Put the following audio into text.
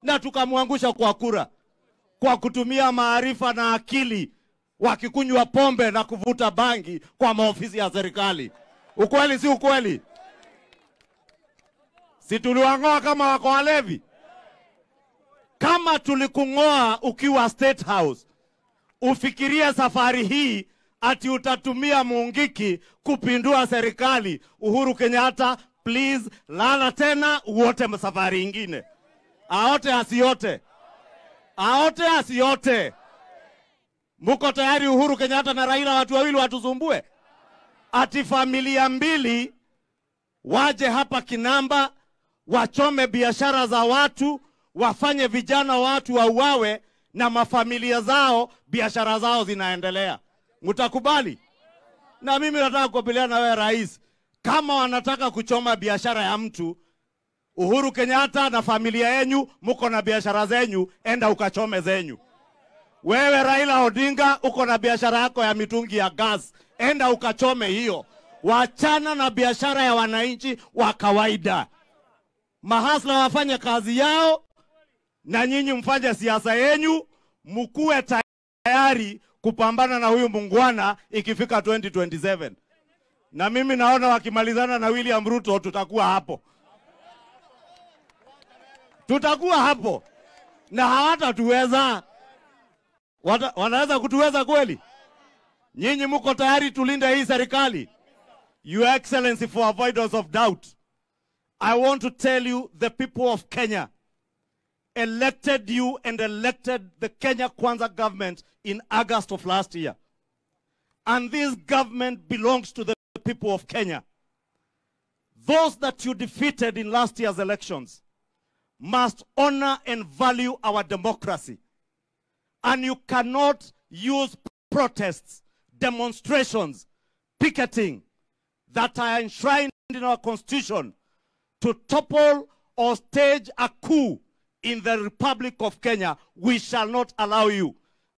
na tukamwangusha kwa kura, kwa kutumia maarifa na akili, wakikunywa pombe na kuvuta bangi kwa maofisi ya serikali. Ukweli si ukweli? Si tuliwang'oa kama wako walevi? Kama tulikung'oa ukiwa State House, ufikirie safari hii ati utatumia Mungiki kupindua serikali. Uhuru Kenyatta, please, lala tena uote safari ingine. Aote asiote. Aote asiote. Muko tayari Uhuru Kenyatta na Raila watu wawili watuzumbue? Ati familia mbili waje hapa Kinamba, wachome biashara za watu, wafanye vijana watu wauawe na mafamilia zao, biashara zao zinaendelea. Mtakubali? Na mimi nataka kukubaliana na wewe rais, kama wanataka kuchoma biashara ya mtu, Uhuru Kenyatta na familia yenu, muko na biashara zenyu, enda ukachome zenyu. Wewe Raila Odinga uko na biashara yako ya mitungi ya gas, enda ukachome hiyo. Wachana na biashara ya wananchi wa kawaida. Mahasla wafanye kazi yao na nyinyi mfanye siasa yenu, mkuwe tayari kupambana na huyu mungwana ikifika 2027. Na mimi naona wakimalizana na William Ruto tutakuwa hapo. Tutakuwa hapo. Na hawatatuweza. Wanaweza kutuweza kweli? Nyinyi mko tayari tulinde hii serikali? Your Excellency, for avoidance of doubt, I want to tell you the people of Kenya elected you and elected the Kenya Kwanza government in August of last year. And this government belongs to the people of Kenya. Those that you defeated in last year's elections must honor and value our democracy. And you cannot use protests, demonstrations, picketing that are enshrined in our constitution to topple or stage a coup in the Republic of Kenya. We shall not allow you.